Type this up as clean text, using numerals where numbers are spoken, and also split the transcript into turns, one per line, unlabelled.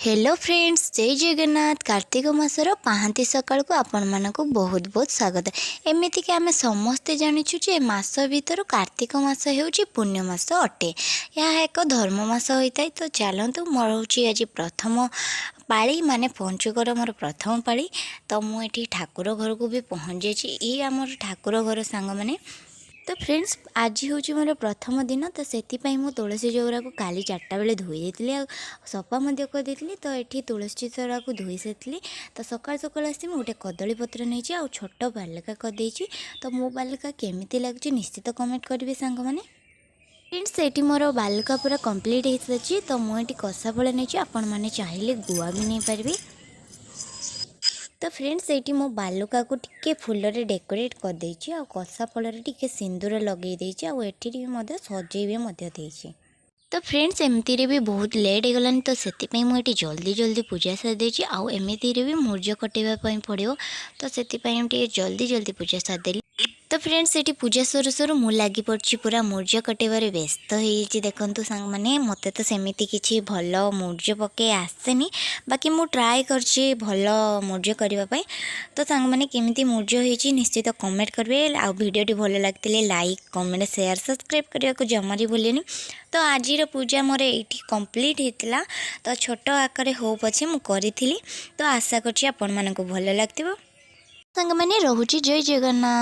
Hello friends, ଜୟ ଜଗନ୍ନାଥ। କାର୍ତ୍ତିକ ମାସର ପାହାନ୍ତି ସକାଳକୁ ଆପଣମାନଙ୍କୁ ବହୁତ ବହୁତ ସ୍ୱାଗତ। ଏମିତିକି ଆମେ ସମସ୍ତେ ଜାଣିଛୁ ଯେ ମାସ ଭିତରୁ କାର୍ତ୍ତିକ ମାସ ହେଉଛି ପୁଣ୍ୟ ମାସ ଅଟେ। ଏହା ଏକ ଧର୍ମ ମାସ ହୋଇଥାଏ। ତ ଚାଲନ୍ତୁ, ମୋର ହେଉଛି ଆଜି ପ୍ରଥମ ପାଳି, ମାନେ ପଞ୍ଚୁକର ମୋର ପ୍ରଥମ ପାଳି। ତ ମୁଁ ଏଠି ଠାକୁର ଘରକୁ ବି ପହଞ୍ଚିଯାଇଛି। ଇଏ ଆମର ଠାକୁର ଘର, ସାଙ୍ଗମାନେ। ତ ଫ୍ରେଣ୍ଡସ୍, ଆଜି ହେଉଛି ମୋର ପ୍ରଥମ ଦିନ, ତ ସେଥିପାଇଁ ମୁଁ ତୁଳସୀ ଚଉରାକୁ କାଲି 4ଟା ବେଳେ ଧୋଇ ଦେଇଥିଲି ଆଉ ସଫା ମଧ୍ୟ କରିଦେଇଥିଲି। ତ ଏଠି ତୁଳସୀ ଚଉରାକୁ ଧୋଇ ସାରିଥିଲି। ତ ସକାଳୁ ସକାଳୁ ଆସି ମୁଁ ଗୋଟେ କଦଳୀ ପତ୍ର ନେଇଛି ଆଉ ଛୋଟ ବାଲୁକା କରିଦେଇଛି। ତ ମୋ ବାଲୁକା କେମିତି ଲାଗୁଛି, ନିଶ୍ଚିତ କମେଣ୍ଟ କରିବେ ସାଙ୍ଗମାନେ। ଫ୍ରେଣ୍ଡସ୍, ଏଠି ମୋର ବାଲୁକା ପୁରା କମ୍ପ୍ଲିଟ୍ ହେଇସାରିଛି। ତ ମୁଁ ଏଠି କଷା ଫଳ ନେଇଛି, ଆପଣମାନେ ଚାହିଁଲେ ଗୁଆ ବି ନେଇପାରିବେ। ତ ଫ୍ରେଣ୍ଡସ୍, ଏଇଠି ମୋ ବାଲୁକାକୁ ଟିକେ ଫୁଲରେ ଡେକୋରେଟ୍ କରିଦେଇଛି ଆଉ କଷା ଫଳରେ ଟିକେ ସିନ୍ଦୁର ଲଗେଇ ଦେଇଛି ଆଉ ଏଠି ଟିକେ ମଧ୍ୟ ସଜେଇ ବି ମଧ୍ୟ ଦେଇଛି। ତ ଫ୍ରେଣ୍ଡସ୍, ଏମିତିରେ ବି ବହୁତ ଲେଟ୍ ହେଇଗଲାଣି, ତ ସେଥିପାଇଁ ମୁଁ ଏଠି ଜଲ୍ଦି ଜଲ୍ଦି ପୂଜା ସାରିଦେଇଛି। ଆଉ ଏମିତିରେ ବି ମୁର୍ଜ କଟେଇବା ପାଇଁ ପଡ଼ିବ, ତ ସେଥିପାଇଁ ମୁଁ ଟିକେ ଜଲ୍ଦି ଜଲ୍ଦି ପୂଜା ସାରିଦେଲି। ତ ଫ୍ରେଣ୍ଡସ୍, ଏଠି ପୂଜା ସରୁ ସରୁ ମୁଁ ଲାଗି ପଡ଼ିଛି, ପୁରା ମୁର୍ଜ କଟେଇବାରେ ବ୍ୟସ୍ତ ହେଇଯାଇଛି। ଦେଖନ୍ତୁ ସାଙ୍ଗମାନେ, ମୋତେ ତ ସେମିତି କିଛି ଭଲ ମୁର୍ଜ ପକେଇ ଆସେନି, ବାକି ମୁଁ ଟ୍ରାଏ କରିଛି ଭଲ ମୁର୍ଜ କରିବା ପାଇଁ। ତ ସାଙ୍ଗମାନେ, କେମିତି ମୁର୍ଜ ହେଇଛି, ନିଶ୍ଚିତ କମେଣ୍ଟ କରିବେ। ଆଉ ଭିଡ଼ିଓଟି ଭଲ ଲାଗିଥିଲେ ଲାଇକ୍, କମେଣ୍ଟ, ସେୟାର, ସବସ୍କ୍ରାଇବ୍ କରିବାକୁ ଜମାରେ ଭୁଲିବେନି। ତ ଆଜିର ପୂଜା ମୋର ଏଇଠି କମ୍ପ୍ଲିଟ୍ ହେଇଥିଲା। ତ ଛୋଟ ଆକାରରେ ହଉ ପଛେ ମୁଁ କରିଥିଲି। ତ ଆଶା କରୁଛି ଆପଣମାନଙ୍କୁ ଭଲ ଲାଗିଥିବ। ସାଙ୍ଗମାନେ, ରହୁଛି। ଜୟ ଜଗନ୍ନାଥ।